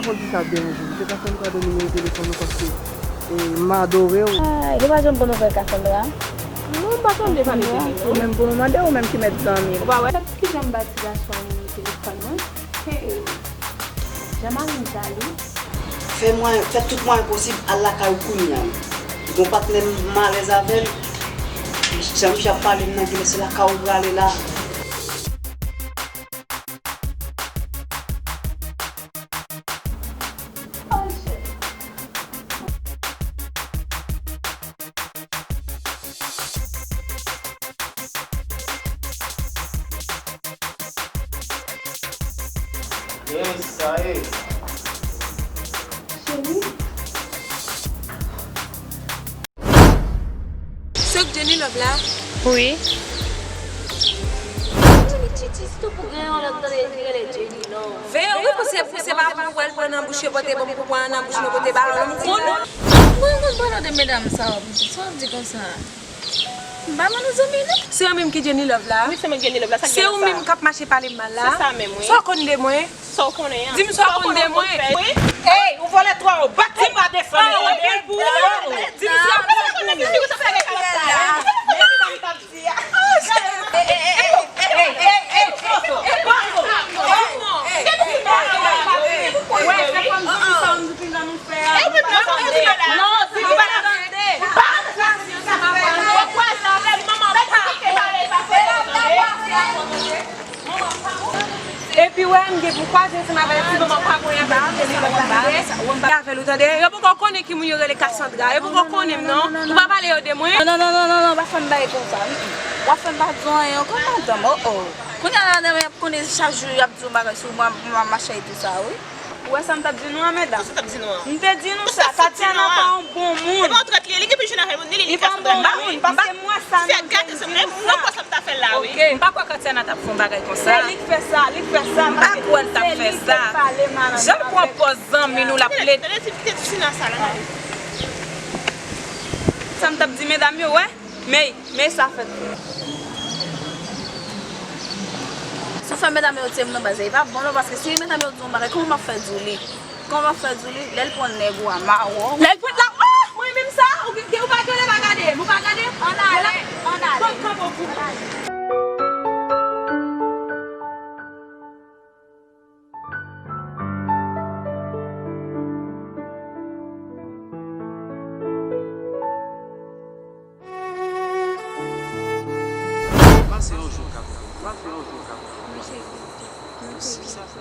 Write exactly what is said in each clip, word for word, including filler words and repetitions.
Konn si sa ap deranje w. Se pa fè m kado nimewo telefòn ou paske, e, m adore w. Ay, nou pa janm ban nouvèl Cassandra? Non, m pa tande pale de li, non. Ou menm pou nou mande, ou menm ki mèt zanmi. Ou pa wè? Kijan m ba ti gason an nimewo telefòn mwen? Hey, jan mari m jalou. Fè mwayen, fè tout mwayen posib al lakay ou kounye a. Gon patnè m alèz avè l. Jan misye ap pale m nan, genlè se lakay ou prale la. Yes, sa ye. Cheri. Se ou k Jenny Love la? Wi. Jenny Titi, sitou pou gen yon lòt tande ki rele Jenny Love. Veye wi, pou se, pou se pa pou wè l pran nan bouch yo pote ban m, pou pran nan bouch nou pote ba lòt moun. Mwen konn pale de medam sa w ap di, sa w ap di konsa? M pa ban nou zanmi non. Se ou menm ki Jenny Love la? Wi, se mwen Jenny Love la. Sa k gen la sa? Se ou menm k ap mache pale m mal la? Se sa menm, wi. Sa w konn de mwen? Sa w konnen an? Di m sa w konn de mwen. Ey, ou vòlè twò, bat li pa desann. Sa w konn pou ou? Di m sa w konn pou ou? Epi wè, m gen pou kwaze ansanm avè l, ti manman pa mwen avè l, li pa konn bagay sa, wè m pa avè l, ou tande? Yo poko konnen ki moun yo rele Cassandra, yo poko konnen m non. Ou pa pale yo de mwen? Non, non, non, non, non, non, pa fè m bagay konsa. Mm, mm. W ap fè m pa di w anyen ankò, madanm, oh, oh. Kounye a la, madanm, y ap konnen chak jou, y ap di yon bagay sou mwen, mwen ap mache tout sa, wi. Ou wè sa m t ap di nou an, medam? Sa w t ap di nou an? M te di nou sa, Katiana pa yon bon moun. E pa yon trèt li ye, li gen plis jèn avè l, ni li, ni Cassandra. Li pa yon bon moun, paske m wè sa nou te di nou sa. Mwen kwè sa m ta fè l la, wi. Ok. M pa kwè Katiana t ap fè yon bagay konsa. Se li k fè sa, li k fè sa, paske se li k te pale mal avè l. Jan l pran pòz zanmi nou, l ap plede. Tande ti, ti, ti Tina sa la, tande. Sa m t ap di medam yo, wè. Men, men sa fèt. Sa fè medam yo tye m nan baz la, e pa bon non, paske si medam yo di yon bagay, kòman m ap fè di w li? Kòman m ap fè di w li? Lè l pran nèg ou a mawon. Lè l pran la, oh! Mwen menm sa, ou gen, ou pa gen lè pa gade, ou pa gade? Ann ale, ann ale. Kanpe pou. Pase yon jou k ap, pase yon jou k ap. Mèsi. Sa fè.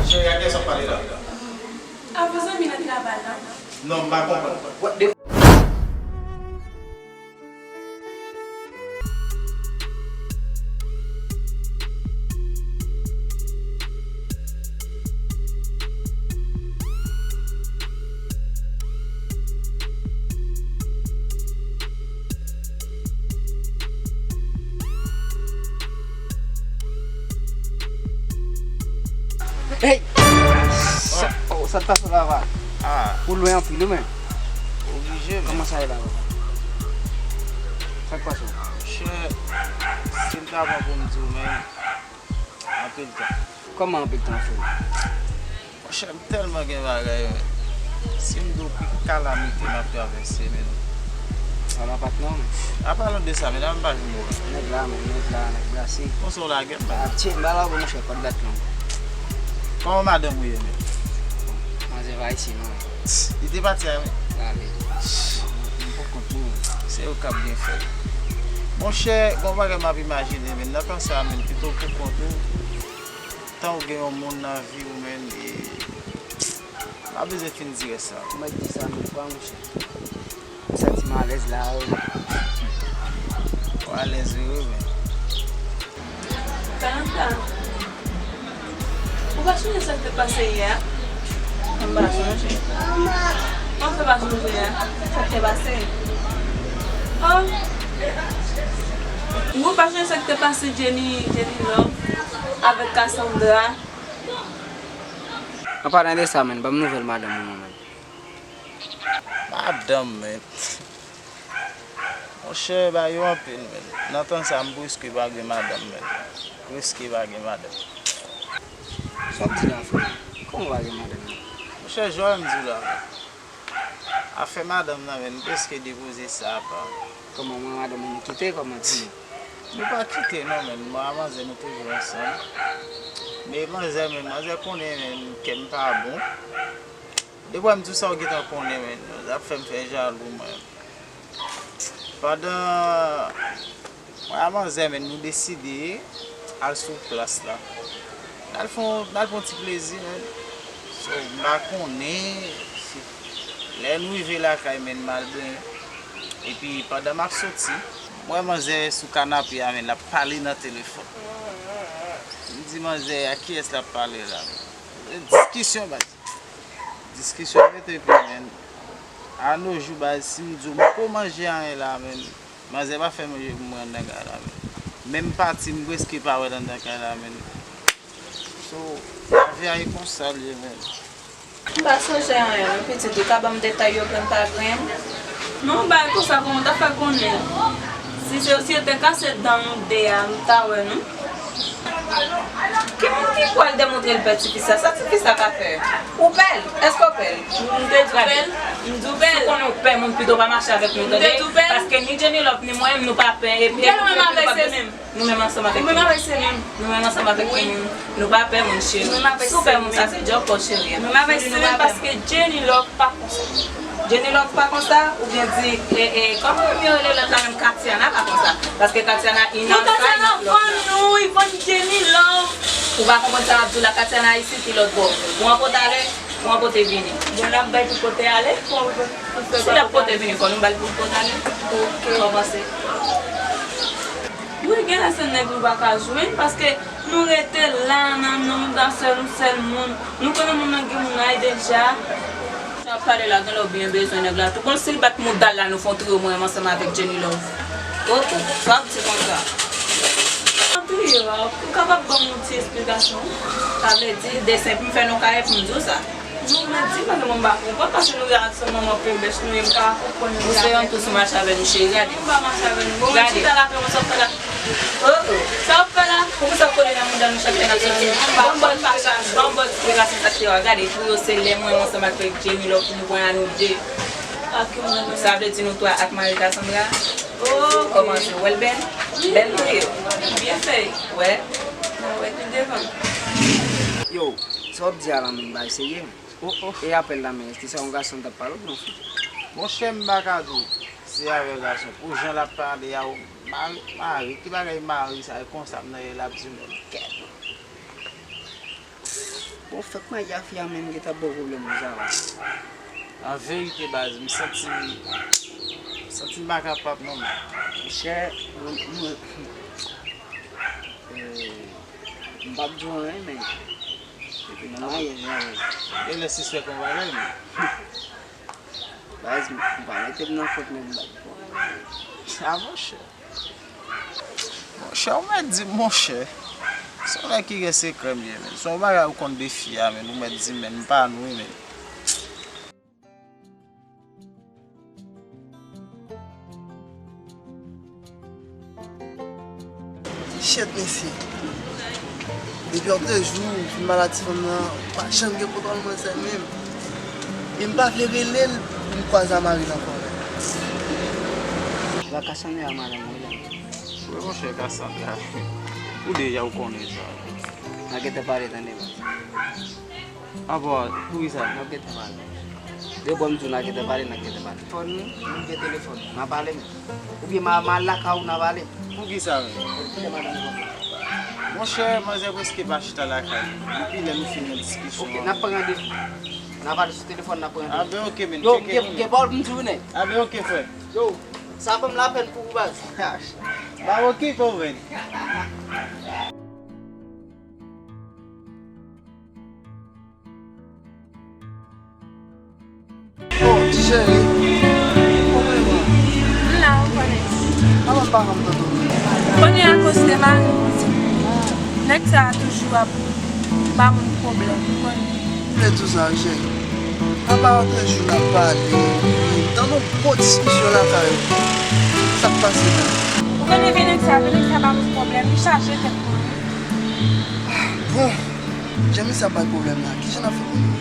Cheri, a kiyès w ap pale la? Avèk zanmi nan travay la. Non, m pa konprann. What the Hey! Sa, oh, sa t pase la, va? Ah. Ou lwen anpil, wi, men. Oblije, men. Kòman sa ye la, va? Sa k pase? Monchè, si m ta pran pou m di w, men, anpil tan. Kòman anpil tan, frè? Monchè, m tèlman gen bagay, men. Si m di w ki kalamite m ap travèse, men. Ala patnè w, men. Apalan de sa, men, la m pa vin mouve. Nèg la, men, nèg la, nèg glase. Konsa w lage m, men. Ah, tchè, m pa la pou monchè, kòd la t long. Kòman madanm ou ye, men? Manzè pa isi non. Li te pati a, men. Gade. M pou kont mwen. Se ou k ap byen fè. Monchè, gon bagay m ap imajine, men, nan tan sa, men, pito w pou kont ou. Tan w gen yon moun nan vi w, men, e, m pa bezwen fin di rès la. Ou mèt di sa, men, pa monchè. M santi m alèz la, wi. Ou alèz, wi, wi, men. Tanta, ou pa sonje sa k te pase yè a? M pa sonje. Kòman w fè pa sonje a? Sa k te pase? Oh. Ou pa sonje sa k te pase Jenny, Jenny Love avèk Cassandra? An palan de sa, menn, ban m nouvèl madanm ou non, menn. Madanm, menn. Monchè, bagay yo anpil, menn. Nan tan sa, m prèske pa gen madanm, menn. Prèske pa gen madanm. Sa w ap di la, frè? Kòman w pa gen madanm nan? Monchè, jan m di w la, menn. Afè madanm nan, menn, m prèske depoze sa apa. Kòman, mwen madanm ou nou kite, kòman, di m? Nou pa kite, non, menn. Mwen ak manzè, nou toujou ansanm. Men manzè, menn, manzè konnen, menn, kè m pa bon. Depi w wè m di w sa, w gentan konnen, menn. L ap fè m fè jalou, mwen. Pandan mwen ak manzè, menn, nou deside al sou plas la. N al fè yon, n al pran yon ti plezi, menn. So, m pa konnen si lè n rive lakay, menn, m al benyen. Epi, pandan m ap soti, m wè manzè sou kanape a, menn, l ap pale nan telefòn. M di manzè a, kiyès l ap pale la, menn? Diskisyon, baz. Diskisyon mete pye, menn. A no jou, baz, si m di w m poko manje anyen la, menn, manzè pa fè manje pou mwen anndan kay la, menn. Menm pati, m prèske pa wè l anndan kay la, menn. So, lavi a e konsa l ye, menn. M pa sonje anyen, non, pitit. Ou ka ban m detay yo grenn pa grenn? Non, bagay konsa, kòman w ta fè konnen? Si se, si yo te kase dan nou de a, m ta wè nou. Ki moun ki pral demontre l pè tifi sa? Sa tifi sa ka fè? Ou pè l? Èske w pè l? M te di w pè l? M di w pè l? Si w konnen w pè moun, pito w pa mache avèk nou, tande? M te di w pè l? Paske ni Jenny Love, ni mwen menm, nou pa pè. Epi nou menm avèk se menm. Nou menm ansanm avèk ki moun? Nou menm avèk se menm. Nou menm ansanm avèk ki moun? Nou pa pè moun, cheri. Si w pè moun, sa se djòb pa w, cheri. Nou menm avèk se menm, paske Jenny Love pa konsa. Jenny Love pa konsa, oubyen di, e, e, kòman yo rele lòt la menm, Katiana pa konsa. Paske Katiana, i nan sa, i nan lòt la. Katiana vann nou, i vann Jenny Love. Ou pa konprann sa m ap di w la, Katiana isit, i lòt bò. Ou an pote ale, ou an pote vini. Bon, l ap bay pou pote ale, pou, pou fè. Si l ap pote vini, fò nou ba l pou pote ale. Ok. Sa w panse? Wi, genlè se nèg nou pa ka jwenn, paske nou rete la nan, nan, nan sèl, yon sèl moun. Nou konnen moun nan gen moun ay deja. Sa w ap pale la, genlè w byen bezwen nèg la tou. Bon, si l bat mouda l la, nou fè yon triyo mwen menm ansanm avèk Jenny Love. Oh, oh, sa w ap di konsa? Yon triyo, ou kapab ban m yon ti esplikasyon? Sa vle di, de senp, m fè nou kare pou m di w sa. Non, mwen di, paske mwen pa konprann, paske nou gen aksyon manman pebèch, nou, e m pa konprann. Ou se yon tou sou mache avè nou, cheri, gade. Mwen pa mache avè nou. Bon, mwen chita la, fè mwen sa w fè la. Oh, oh. Sa w fè la? Poukisa w kole nan mouda nou chak lè n ap soti? Ban m bòl pachaj, ban m bòl eksplikasyon sa k te a. Gade, pou yo se lè mwen ansanm avèk Jenny Love pou nou pran a nou de. Ak yon moun. Sa vle di nou twa ak mari Cassandra? Oh, ok. Kòman se? Ou wè l bèl? Bèl tou yo. Byen fè. Wè. Mwen wè pi devan. Yo, sa w ap di a la menm, bagay serye? Oh, oh. E apèl la, men èske se yon gason t ap pale oubyen yon fi? Monchè, m pa ka di w se avèk gason. Pou jan l ap pale a, mari, mari, ki bagay mari sa, e konsa m nan ye l ap di m, kèt. Bon, fèk mari a fi a menm gentan ba w pwoblèm konsa la. An verite, baz, m santi, m santi m pa kapab non, men. Monchè, mwen, mwen, eh, m p ap di w anyen, men depi nan maryaj la, men. Genlè sispèk yon bagay, men. Baz, m pa mete m nan kont, men m p ap di w anyen, men. A, monchè. Monchè, ou mèt di m, monchè. Se yon nèg ki gen sekrè m ye, men. Se yon bagay ou konn de fi a, men. Ou mèt di m, men. M pa nou, men. Shit, mesye. Depi yon de jou, m fin pale a ti fanm nan, pa janm gen pòtòl mwen sèl menm. E m pa vle rele l pou m kwaze a mari l ankò. La Cassandra, madanm mwen la. Wi, monchè, Cassandra. Ou deja ou konnen sa. N a gentan pale, tande, baz. Anpò, poukisa? N ap gentan pale. De bò m di w n a gentan pale, n a gentan pale. Telefòn nou, nou gen telefòn. N a pale menm. Oubyen m a, m a al lakay ou n a pale. Poukisa menm? Kite madanm ou konsa. Monchè, manzè prèske pa chita lakay li. Depi lè nou fin nan diskisyon an. Ok, n ap pran randevou. N a pale sou telefòn, n ap pran randevou. A ben ok, men. Yo, m gen, m gen pawòl pou m di w, nèg. A ben ok, frè. Yo, sa fè m lapèn pou ou, baz. M ap okipe w, men. Oh, ti cheri. Kòman w ye? M la, ou konnen. Kòman m pa konn tande w? Konnen akoz se mari m, ou di. Nèg sa a toujou ap ba moun pwoblèm, ou konnen. Lè tou sa, wi, cheri. Apa antre jou n ap pale, epi m tande yon gwo diskisyon lakay ou. Sa k pase menm? Ou konnen vye nèg sa, vye nèg sa ba nou pwoblèm, li chaje tèt mwen. Bon, jan misye ap bay pwoblèm la, kijan n ap fè pou nou?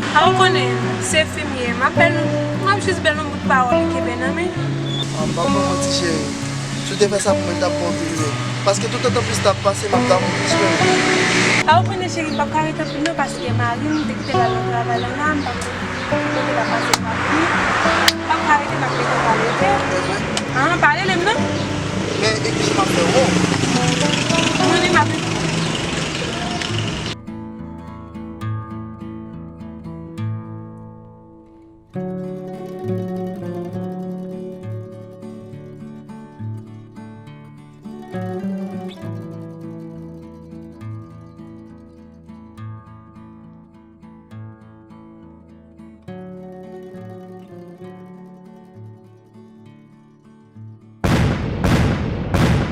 A ou konnen, se fi m ye, m ap bèl, m ap jis bèl yon bout pawòl li kenbe nan men. Ah, m p ap ba w manti, cheri. Si w te fè sa pou mwen, l t ap bon anpil, wi. Paske toutotan plis t ap pase, m ap damou plis, wi. A ou konnen, cheri, m p ap ka rete anpil non, paske mari m te kite l al nan travay la, la, m p ap konn ki kote l ap pase, m p ap vini. M p ap ka rete, m ap rete pale, oke? Bezwen? Ah, pa rele m non. Men, e kijan m ap fè w? Mwen menm m ap rete.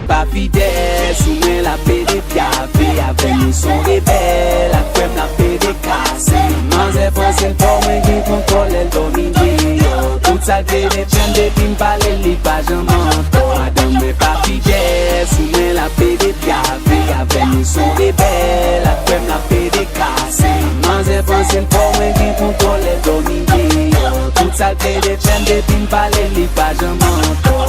Pa fidèl sou mwen, l ap pede pyafe avè m, li s on rebèl, ak frè m l ap pede kase. Manzè panse l fò, mwen gen kontwòl lè l dòmi deyò. Tout sa l te vle fè m, depi m pale l, li pa janm an tò. Madanm mwen pa fidèl sou mwen, l ap pede pyafe avè m, li s on rebèl, ak frè m l ap pede kase. Manzè panse l fò, mwen gen kontwòl lè l dòmi deyò. Tout sa l te vle fè m, depi m pale l, li pa janm an tò.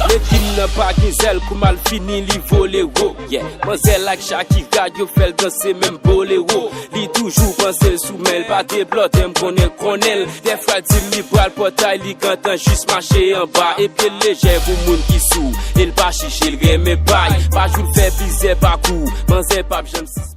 Legliz nan pa gen zèl, kou mal fini, li vole wo. Yeah. Manzè ak Shakira, yo fè l danse menm bolero. Li toujou panse l sou men l, pa deblòde, m konnen, konnen l. Dèfwa l di m li pral pòtay, li gentan jis mache anba. E pye l lejè pou moun ki sou, e l pa chiche, l renmen bay. Pa jou l fè plizyè pakou, manzè p ap janm sispann.